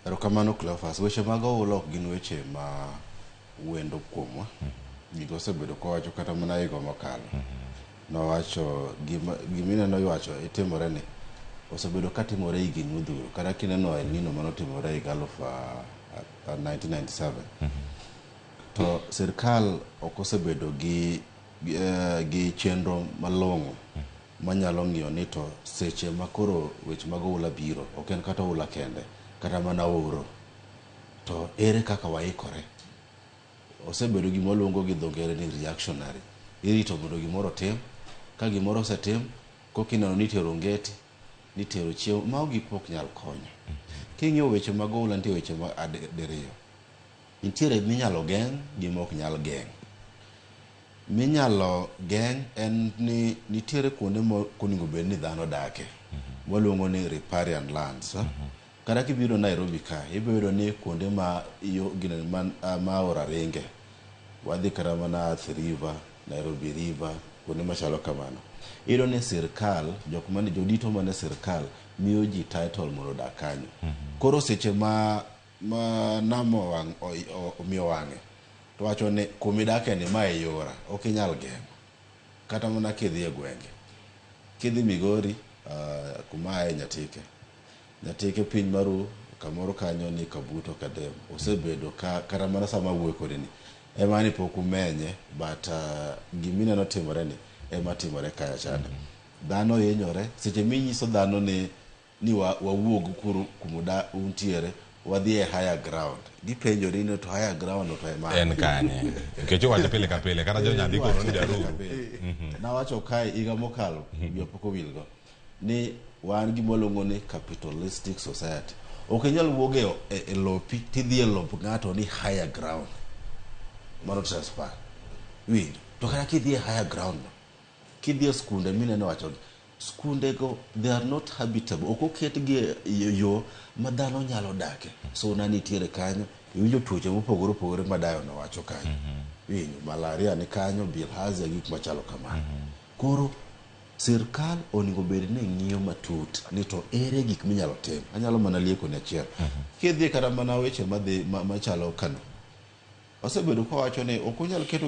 Erokamano, Cleophas. Weche mag oula ok gin weche ma wendo kuomwa. Gigo osebedo kowacho kata mana higa mokalo. Nowacho gima gimineno iwacho itimore ni osebedo katimore higni modhuro. Kata kineno El Nino manotimore higa aluf 1997. To sirkal ok osebedo gi chenro malong'o manyalo ng'iyo ni to seche ma koro weche mag oula biro, ok en kata oula kende, kata mana oro, to ere kaka waikore? Osebedo gima waluongo gi dho ngere ni reactionary. Irito mondo gimoro otim, ka gimoro osetim, koka ineno ni itero ngeti, nitero chiemo, mago gik mok nyal konyo. King'iyo weche mag oula, nitie weche ma diriyo. Nitiere minyalo geng' gi mok nyal geng'. Minyalo geng' en ni nitiere kuonde ma onego bed ni dhano dake. Waluongo ni riparian lands. Kata kibiro Nairobi ka, ibiro yudo ni kuonde ma yo gine ma aora ringe. Wadhi kata mana Athi River, Nairobi River, kuonde machalo kamano. Iyudo ni sirkal, jok mane jodito mane sirkal miyo ji title mondo odak kanyo. Koro seche ma nam owang' omiyo wang'e to wacho ni kumidake ni ma e yora, ok inyal geng'o. Kata mana kidhi e gwenge. Kidhi Migori, kuma aye Nyatike. Nyatike piny maru kamoro kanyo ni Kabuto Kadem. Osebedo ka kata mana sama awuoyo kodi ni ema ni pok umenye, but gimineno timore ni ema timore kacha chande. Dhano hinyore seche minyiso dhano ni wawuog kuru kuma untiere wadhi e higher ground. Gipenjore ni to higher ground to ema en kanye? Nikech iwacho pile ka pile kata jonyadhi kono ni jaruru. Nawacho kae higa mokalo, wiya pok owilgo, ni wan gima waluongo ni capitalistic society. Ok inyal wuok e lopi tidhi e lop ng'ato ni higher ground. Mano trespass. Winjo. To kata kidhi e higher ground no, kidhi e skunde mineno wacho skunde go, they are not habitable. Ok oketgi e yo ma dhano nyalo dake. Suna nitiere kanyo, iwinjo tuoche mopogore opogore ma dayo nowacho kanyo. Winjo, malaria ni kanyo, bilharzia, gik machalo kamano. Koro sirkal onego bed ni ng'iyo matut ni to ere gik minyalo tim. Anyalo mana lieko ni achiel. Kidhi kata mana weche madhi machalo Kano. Osebedo kawacho ni ok unyal keto